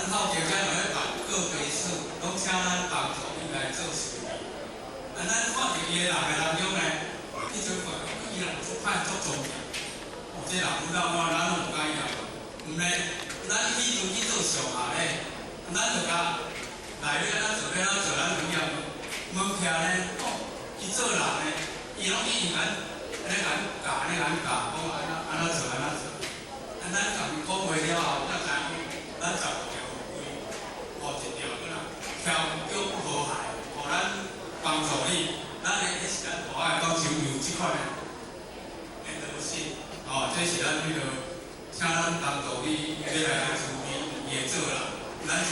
咱校長遮落咧辦告別式，攏請咱幫助伊來做司儀。啊，咱看著伊的人的當中呢，彼陣看伊人足歹足莊嚴。哦，這人有老我，咱攏毋敢要。毋咧，咱彼陣去做上下咧，咱就共來咧，咱做欲按怎做，咱就要問起來咧，哦，伊做人呢，伊攏一直按呢按教，按呢按教，講按怎按怎做，按怎做。啊，咱共伊講話了後，才知影咱15條規，哦，一條叫啥？調叫不和諧，予咱幫助你，咱的彼是咱大愛講就有這款的的德性，哦，這是咱彼个請咱幫助你欲來慈悲伊會做人，咱就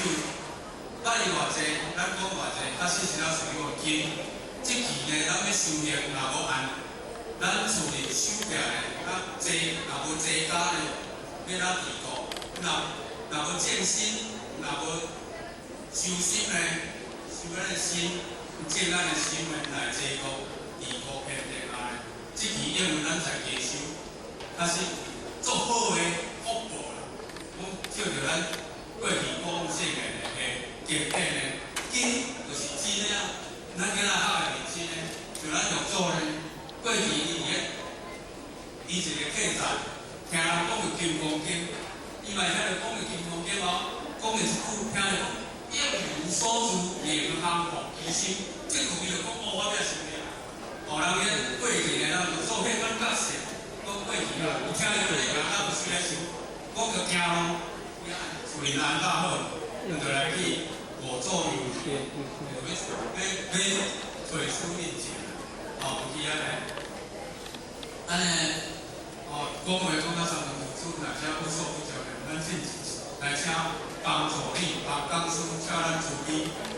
拜伊偌濟，咱講偌濟，確實是咱屬於經。這期呢，咱欲修行若無按咱厝裡守起來，咱坐若無坐家呢，欲怎提高？若若無正心，若無修心呢，修咱的心，正咱的心呢，來坐國，治國平天下呢。這期因為咱在加修，確實足好的福報啦。講照著咱過去講聖的的經典呢，經就是真的啊。咱今仔學的認真呢，像咱玉祖呢，過去伊佇咧，伊一个客棧，聽人講的《金剛經》，伊嘛會曉著講的《金剛經》哦，講的一句，聽著講應無所住，能降伏其心，這句伊就講哦，我欲修煉。哦，人咧過去呢，咱就做彼款角色，講過去啊，伊聽著這個，咱有時來想，講就驚咯，厝裡安搭好，就來去五祖廟，欲欲欲揣師印錢，哦，有去按呢，按呢，哦，講話講到三頓主，若遮有所不足的，咱進來請幫助你，幫講師請咱慈悲。